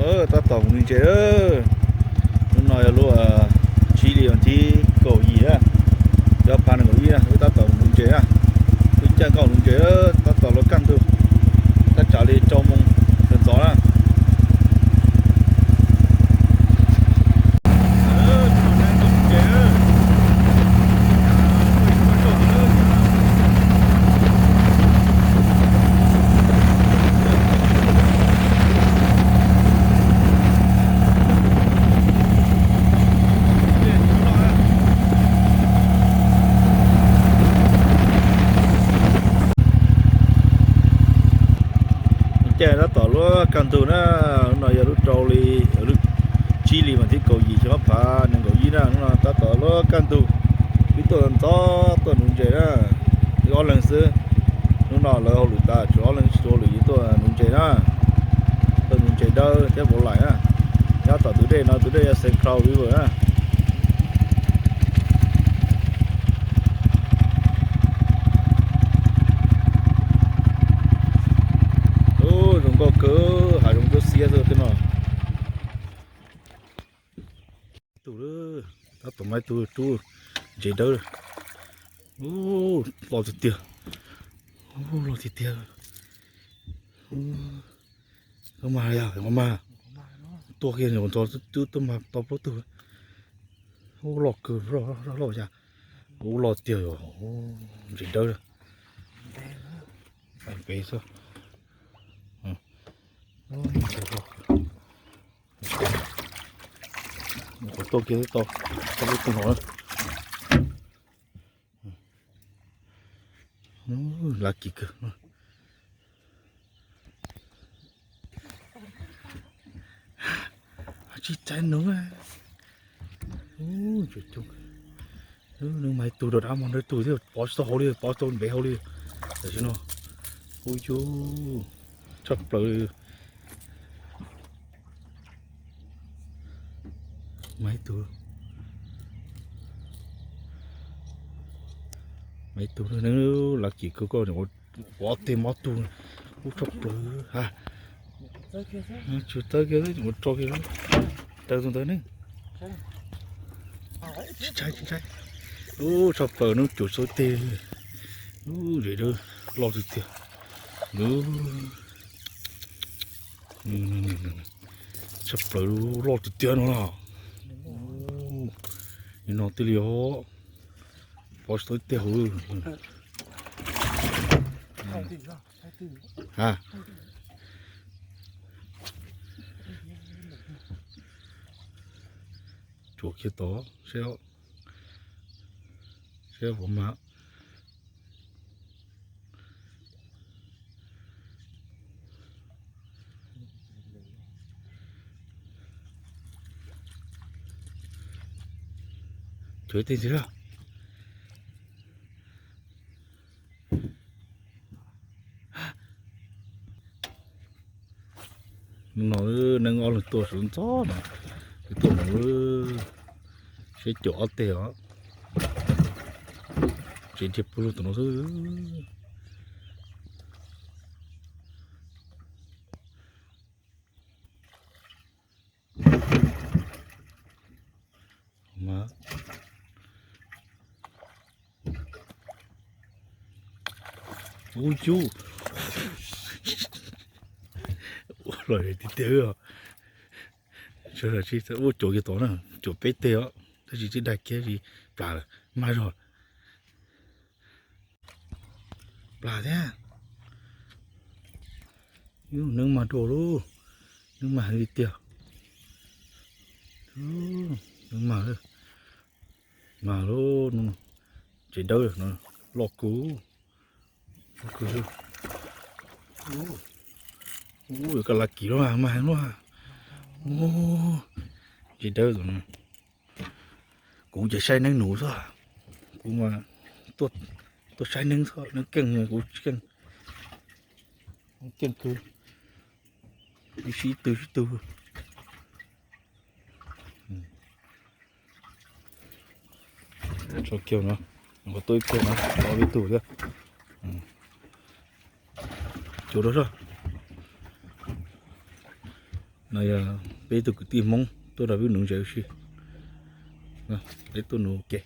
Tab tom mus nuv ntses. Hnub no yog lub tsib hli vas thib kaum yim na, yog phav nees nkaum ib na, wb tab tom mus nuv ntses na. Wb caij nkoj mus nuv ntses, tab tom los kaj ntug, tab tsam li rau moos ntxov ntxov na. Caij tab tom luab kaj ntug na, hnub no yog lub rau hli, lub tsib hli vas thib kaum yim xyoo ob phav nees nkaum ib na, hnub no tab tom luab kaj ntug, wb tuaj ntxov tuaj nuv ntses na, wb ob leeg xwb. Hnub no lawv hauj lwm tas, tshuav ob leeg tsis hauj lwm, wb tuaj nuv ntses na, tuaj nuv ntses dawb thiab vauv laim na. Nyob tom tus dej no, tus dej yog Xeev Khlau River na. Ub, zoo nkauj kawg, hav zoov cuab xiab xwb tej no. Tus, tab tom maib tug rub ntses dawb. Ub, loj tiag tiag. Ub, loj tiag tiag. Ub, mas yog mas, tuaj kiag ntawd twb tuaj mas tau plaub tug. Ub, loj kawg, loj yam. Ub, loj tiag, ntses dawb. Pem xwb. Tuaj kiag tau, tau lub tug no. Lucky kawg. Tsis txais nws. Nws mas ib tug rau dab mas nws tug thiab, pov tsis tau hauv li, pov tsis tau ntev hauv li. Tam sim no, ub, tshaj plaws. Mas ib tug, mas ib tug, lucky kawg, koj ua tej mob tug, ub, tshaj plaws ha. Tsum tawb kiag, ua rau kiag, tawb tus ntawd ne. Tsis ntshai, tsis ntshai. Ub, tshaj plaws, nws cuam txog teg. Ub, ntses dawb loj tiag tiag. Tshaj plaws, loj tiag tiag no. Nim no tij li os, pov tsis tau ib teg hauv. Ha, tsuam kiag tod seb, seb puas mag. Cuam ib teg ntxiv. No neeg ob leeg tuaj sawv ntxov no, tuaj mus seb cuam ob teg os. Tsev dhia puag lug tom no xwb. Ub, cub, ua lom zem tiag tiag os. Ua cuam kiag tod na, cuam peb teg os, tab sis twb daig kiag tsis plam lawm, mag zog. Plam thiab. Neeg mag dua lauj, neeg mag heev li tiag. Neeg mag, mag lauj, ntses dawb no, loj kawg. Ub, yuav koj la kis lub mag heev lub. Ntses dawb no. Kuv ces saib neeb nus xwb, kuv mas tuaj saib neeb xwb, neeb keej kuv tsis keej. Keej kawg, sib tw sib tw. Tso kiag no, tuaj ib tug no, tau ib tug thiab. Cuam rau soj. No yog peb ib tug kwv tij Hmoob tuaj nrog peb nuv ntses ua si. Peb tuaj nuv ua ke.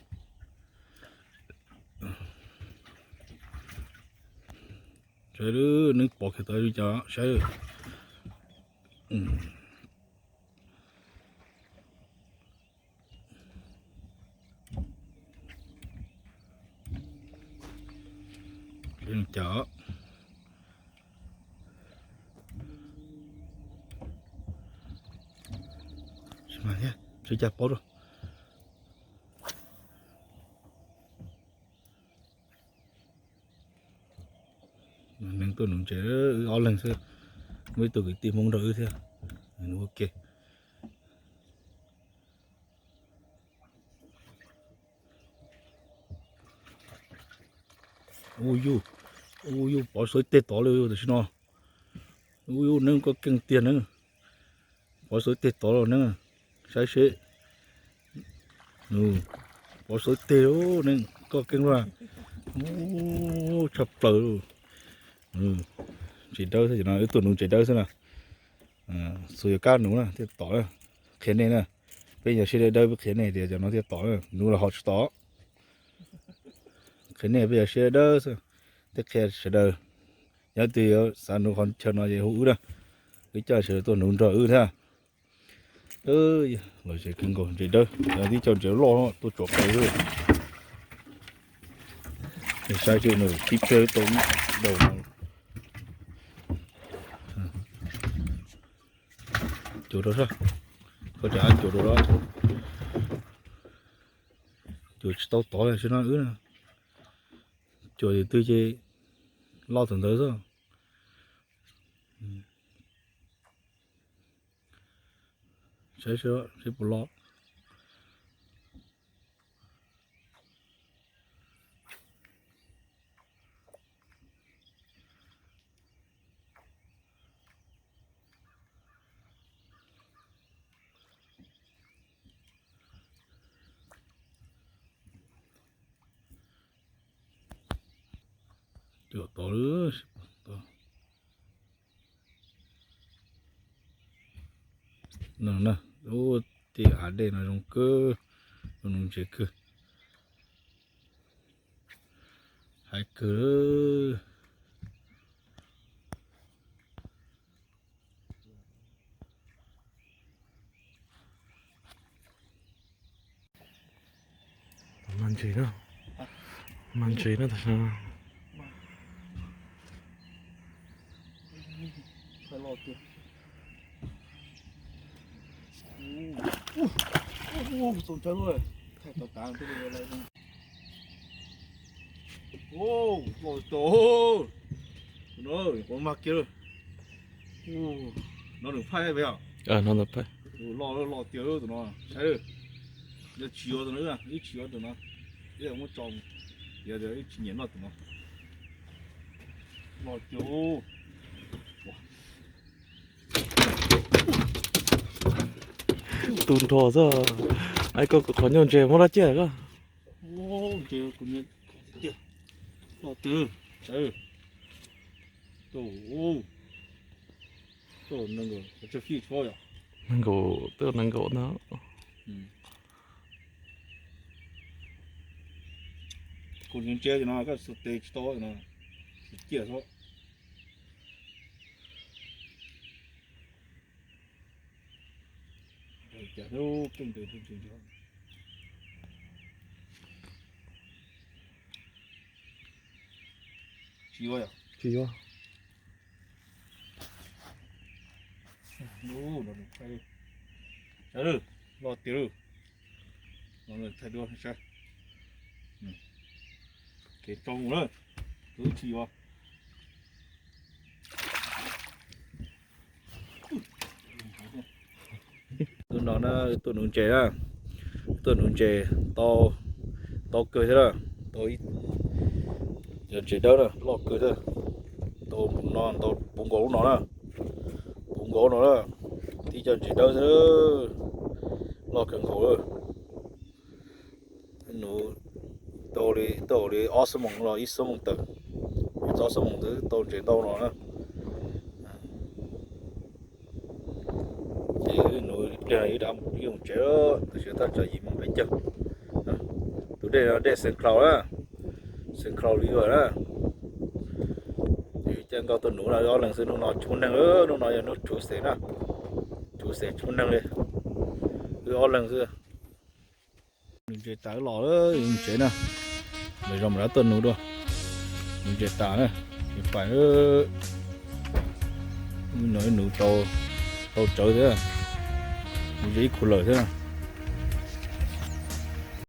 Saib, neb pom kiag tod li cas saib. Cas tsis mas thiab, tsis cas pob rau. Neeg tuaj nuv ntses, wb ob leeg xwb, muaj ib tug kwv tij Hmoob nrog wb thiab. Nuv ua ke. Ub yus, ub yus pov xauv teg tod li tam sim no. Ub yus neeg koj keej tiag neeg. Pov xauv teg tod los neeg, saib seb. Pov xauv teg neeg koj keej luaj. Tshaj plaws. Ntses dawb xwb no, wb tuaj nuv ntses dawb xwb na. Xus yog kab nuv na thiaj tom na. Qhia nej na, peb yog siab dawb dawb peb qhia nej tias cov no thiaj tom na, nuv los ho tsis tom. Qhia nej peb yog siab dawb xwb, thiaj qhia sawv daws. Yog twg yuav xav nuv qhov chaw no ces hu wb na, wb coj sawv daws tuaj nuv nrog wb thiab. Los tsev kawg nkaus ntses dawb, tib co ntses loj tuaj tsom qe xwb. Saib seb nws tib pliag tau ib daus no. Cuam rau sab, koj tseem cuam rau sab. Cuam tsis tau tod li sab no wb na. Cuam twg twg ces loj thaum ntawd xwb. Saib seb puas loj. Cuam tod lawm. No na, ub, tej av dej no zoo kawg, zoo nuv ntses kawg. Hais kawg. Mas ntses na, mas ntses na tam sim no. Loj tiag tus no, saib. Yog tsis yuav tus no, ib tsis yuav tus no, ib muab tso, yog tias ib tsis nyiam noj tus no. Loj tiag. Tu nrho xwb. Ai, koj qhov ncauj ntses muab dab ciaj koj. Loj tiag. Nees nkaum, twb nees nkaum ntag. Kuv ntsia no koj xuas tes tsis tau no, xuas ciaj xwb. Cas keej ntawd. Tsis yuav. Tsis yuav. Loj tiag. Thaij dua saib. Kev tso mus na, tus tsis yuav. Tus no na, tuaj nuv ntses na, tuaj nuv ntses tau, tau kawg thiab na, tau ib, yog ntses dawb na, loj kawg thiab, tau no, tau puv nkaus lub no na, puv nkaus no na, tib co ntses dawb thiab, loj kawg nkaus lawm. Nuv tau li, tau li ob xuab moos los ib xuab moos tawm, ib txog ob xuab moos twb tau ntses ntau no na. Wb nuv ib pliag wb rov mus tsev, tam sim no tab tom yim moo peb caug. Tus dej no dej Xeev Khaus na, Xeev Khaus River na. Ces caij nkauj tuaj nuv no wb ob leeg xwb, hnub no tshua neeg, hnub no yog hnub tshuav xeem na, tshuav xeem tshua neeg li. Wb ob leeg xwb. Nuv ntses tas los, nuv ntses na, lawv zoo mas rov tuaj nuv dua. Nuv ntses tas na, ces pais, nuv, nuv tau tsawv thiab, nuv ntses ib khu lawm thiab.